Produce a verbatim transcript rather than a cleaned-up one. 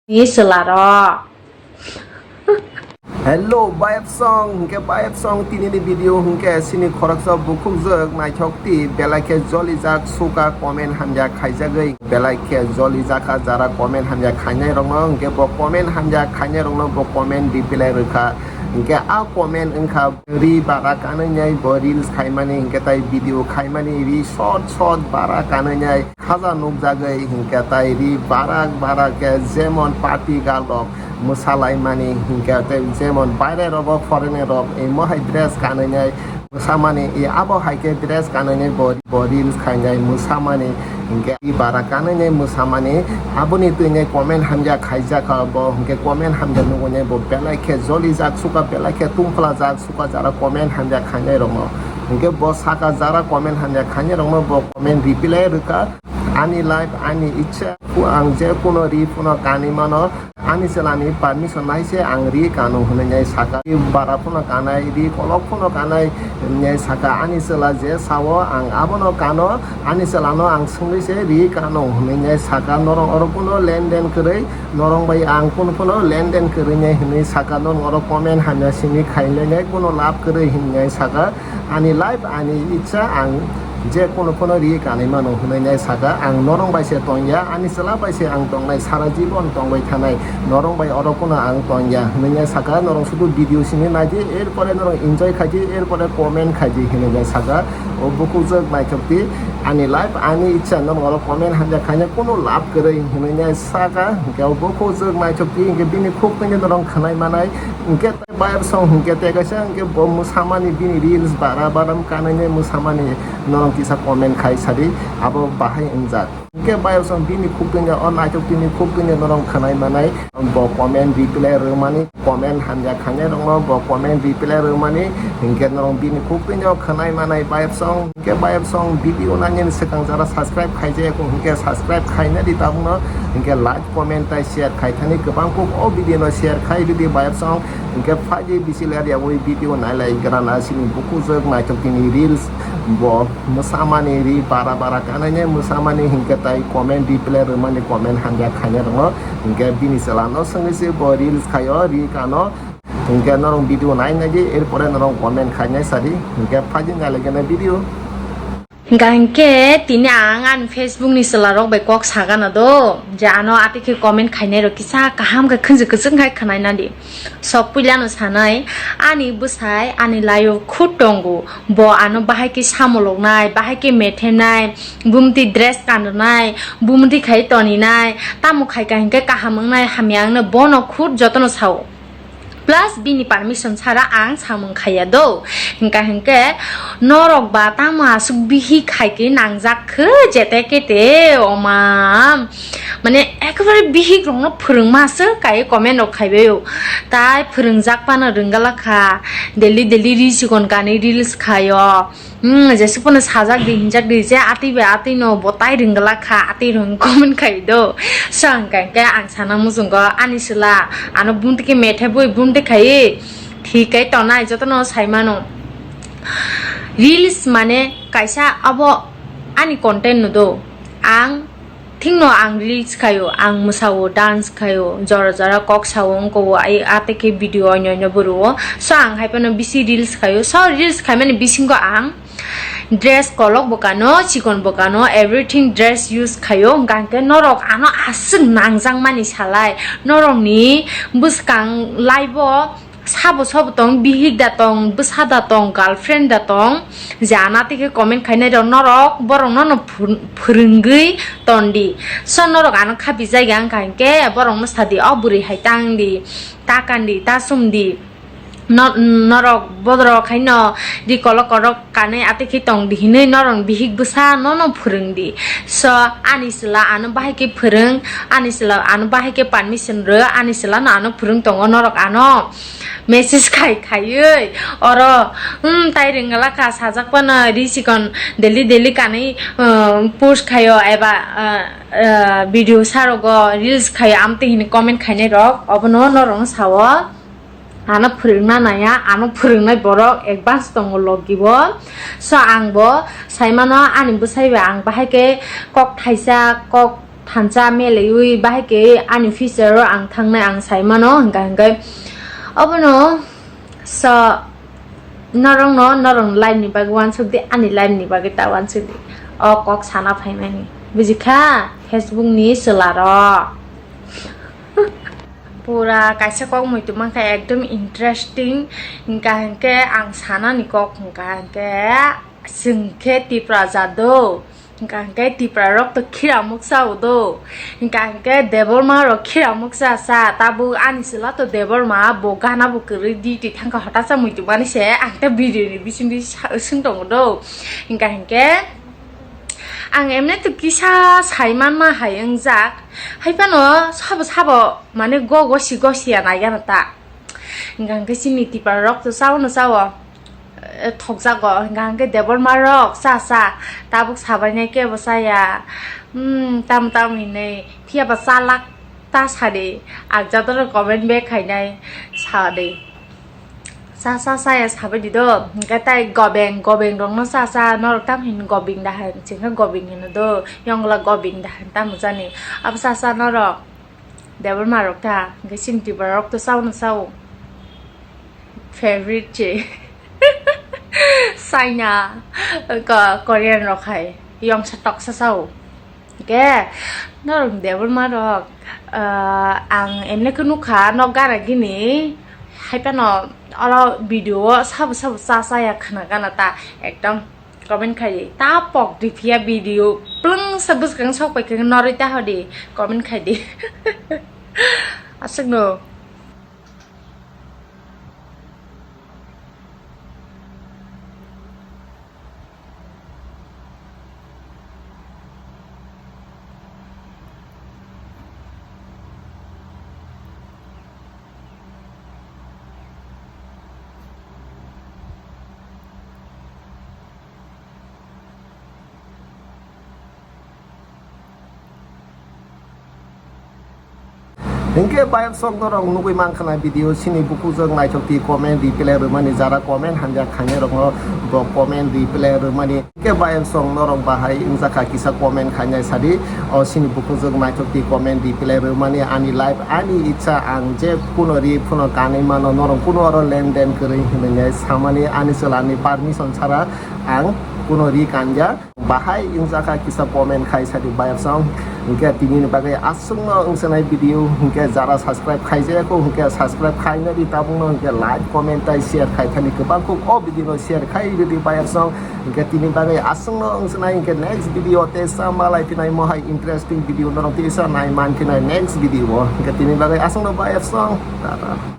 ni chwla rok. Hello, bayap song, hingke bayap song tini ni video hingke sini khoroksa bukhukjwk naithok ti belai khe jolijak suka comment hamya khaijagwi belai khe jolijak jara comment hamya khainai rokno hingke bo comment hamya khainai rokno bo comment reply rwkha hingke a comment wngkha ri bara kanwi nai bo reels khaimani hingke tai video khaimani ri short short bara kanwi nai khaja nukjagwi hingke tai ri barak barak khe jemon party girl rok mwsalaimani hingke tei jemon baire rogo foreigner rok imo hai dress kanwi nai mwsamani i abo hai khe dress kanwi nai bo bo reels khainai mwsamani hingke i bara kanwi nai mwsamani aboni twi nai comment hamya khaijak kha bo hingke comment hamya nugwi nai bo belai khe jolijak suka belai khe tungphlajak suka jara comment hamya khainai rokno hingke bo saka jara comment hamya khainai rokno bo comment reply rwkha. Ani life, ani ichha, ang je kuno ri phano kanwi mano, ani chwlani permission nai se ang ri kano hwnwi nai saka. Ri bara phano kanai, ri kolok phano kanai hwnwi nai saka. Ani chwla je sao ang abono kano, ani chwlano ang swngwi se ri kano hwnwi nai saka. Norok oro kuno lenden kwrwi, norok bai ang kuno phano lenden kwrwi nai hwnwi saka. Norok oro comment hamya simi khailai nai kuno lab kwrwi hwnwi nai saka. Ani life, ani ichha, ang je kuno phano ri kanwi mano hwnwi nai saka, ang norok bai se tongya, ani chwla bai se ang tongnai, sara jibon tongbai thanai, norok bai oro kuno ang tongya hwnwi nai saka, norok sudu video simi naidi, er pore norok enjoy khaidi, er pore comment khaidi hwnwi nai saka, o bukhukjwk naithok di, ani life, ani ichha, norok oro comment hamya khaina kuno lab kwrwi hwnwi nai saka, hwnkhe o bukhukjwk naithok di, hwnkhe bini khuk twi norok khwnai manai, hwnkhe Bayar song hwnkhe tei kaisa hwnkhe bo mwsamani bini reels bara baram kanai mwsamani norok kisa comment khai sadi abo bahai wngjak. Hwnkhe bayar song bini khuk twi o naithok tini khuk twi norok khwnai manai bo comment reply rwmani comment hamya khainai rokno bo comment reply rwmani hwnkhe norok bini khuk twi khwnai manai bayar song. Hingke bayar song video nangni swkang jara subscribe khaijak hingke subscribe khaina di tabukno hingke like comment tai share khai thani kwbang kuk o video no share khai ridi bayar song hingke phaidi bisi ler yawi video nailai grana sini bukujak naithok tini reels bo mwsamani ri bara bara kanai mwsamani hingke tai comment reply rwmani comment hamya khaina rwno hingke bini chwla no swngwi se bo reels khaio ri kano. Hingke norok video nai nai di, er pore norok comment khai nai sadi, hingke phaidi nai lagi na video. Hingka hingke tini ang ani Facebook ni chwla rok bai kok sagana do, je ano ati khe comment khainai rok kisa kaham khe khunju kwchwng khai khwnai nadi. Sok puila no sanai, ani bwsai ani laio khut tongo, bo ano bahai khe samolok nai, bahai khe methe nai, bumti dress kanrw nai, bumti khai toni nai, tamo khai ka hingke kaham wng nai hamya wng nai bono khut jotono sao. Plus bini permission sara ang samung khaiya do. Hingka hingke norok ba tamo aswk bihik hai khe nangjak khe jete kete oma. Mane ekebare bihik rokno phwrwngma aswk kai comment rok khaibaio. Tai phwrwngjak phano rwngala kha. Daily daily ri chikon kanwi reels khaio. Hmm, jesuk phano sajak di, hinjak di, je atwi bai atwi no bo tai ringla kha, atwi rong comment khai do. So, hingka hingke ang sana muchungo, ani sila, ano bumtwi khe methe bui bumtwi khai, thik kai tonai, jotono sai mano. Reels mane kaisa abo ani content no do. Ang Thikno ang reels khaio, ang mwsao, dance khaio, jora jora kok sao wngkho, ai, a tei khe video oino oino bo rwo. So ang hai phano bisi reels khaio. So reels khaimani bisingo ang dress kolok bo kano, chikon bo kano, everything dress use khaio. Hingka hingke norok ano aswk nangjakmani salai, norokni bwskang life o Sabo sabo tong, bihik da tong, bwsa da tong, girlfriend da tong, je ana tei khe comment khainai rok norok, borok no no phwrwngwi ton di. So norok ano khapi jaiga wngkha hinkhe borok no sadi, o bwrwi hai tang di, ta kan di, ta sum di. No-, norok bodorok haino di kolok kolok kanwi atwi khe tong di hinwi norok bihik bwsa no no phwrwng di. So ani chwla ano bahai khe phwrwng, ani chwla ano bahai khe permission rw, ani chwla no ano phwrwng tongo norok ano. Message khai khaiwi oro, hmm, tai ringla kha sajak phano ri chikon daily daily kanwi, uh, post khaio eba, uh, uh, video sarogo reels khaio amtwi hinwi comment khainai rok obono norok no sao. Ano phwrwngna naya, ano phwrwngnai borok advance tongo logi bo. So ang bo saimano ani bwsai bai ang bahai khe kok thaisa kok thansa meleui bahai khe ani future o ang thangnai ang sai mano, hwnkha hwnkhe obono so norokno norokni life ni bagwi uansuk di, ani life ni bagwi ta uansuk di. O kok sana phaimani bujikha Facebook ni chwla rok. Pura kaisa kok muitu mankha ekdom interesting, hwnkha hwnkhe ang sanani kok hwnkha hwnkhe chwng khe Tipra jat do. Hwnkha hwnkhe Tipra rok to khira muksa o do. Hwnkha hwnkhe Debbarma rok khira muksa sa. Tabuk ani chwla to Debbarma bo gana bo kwrwi duty thangkha, hota cha muitu mani se ang ta video ni bising bising sa-, swng tongo do. Hwnkha hwnkhe ang emne to kisa sai manma hai wngjak. Hai phano sabo sabo mane go gosi gosi ya nai gana ta. Hwnkha hwnkhe chini Tipra rok to chao no chao. Eh, thokjago, hwnkha hwnkhe Debbarma rok cha cha, tabuk sabainai kebo chaya, hmm, tam tam hinwi, phiya ba chalak ta sadi, ang jotono comment back khainai sadi. Cha cha chaya sabaidi do, hwnkhe tai gobeng, gobeng rokno cha cha, norok tam hin gobeng da hin, chwngkhe gobeng hino do, yongla gobeng da hin tamo jani, abo cha cha norok. Debbarma rok ta, hwnkhe chini Tipra rok to chao no chao. Favorite che. China, ko-, Korean rok hai. Yongsa toksa chao. Hwnkhe, norok Debbarma rok, ah, ang emne khe nukha, nok gara gini. Hai phano oro video o sabo sabo cha cha ya khna gana ta. Ekdom. Comment khai di. Ta pok di phiya video. Plwng sa bwskang sok pai khe noroi ta hodi. Comment khai di. Aswk no. Hinkhe bayapsong norok nugwi mankha na video, chini bukhukjwk naithok di comment reply rwmani, jara comment hamya khainai rokno bo comment reply rwmani. Hinkhe bayapsong norok bahai wngjakha kisa comment khainai sadi, o chini bukhukjwk naithok di comment reply rwmani, ani life ani ichha, ang je kuno ri phuno kanwi mano, norok kuno oro lenden kwrwi hinwi samani ani chwlani permission chara ang kuno ri kanja. Bahai wngjakha kisa comment khai sadi bayapsong. Hinkhe tinini bagwi aswkno wngsanai video hinkhe jara subscribe khaijak o hinkhe subscribe khaina di tabukno hinkhe like comment tai share khai thani kwbang kuk o video no share khai rwdi bayapsong. Hinkhe tini bagwi aswkno wngsanai hinkhe next video tei sa malai phinai mohai interesting video norok tisa nai man phinai next video o. Hinkhe tini bagwi aswkno bayapsong. Tata.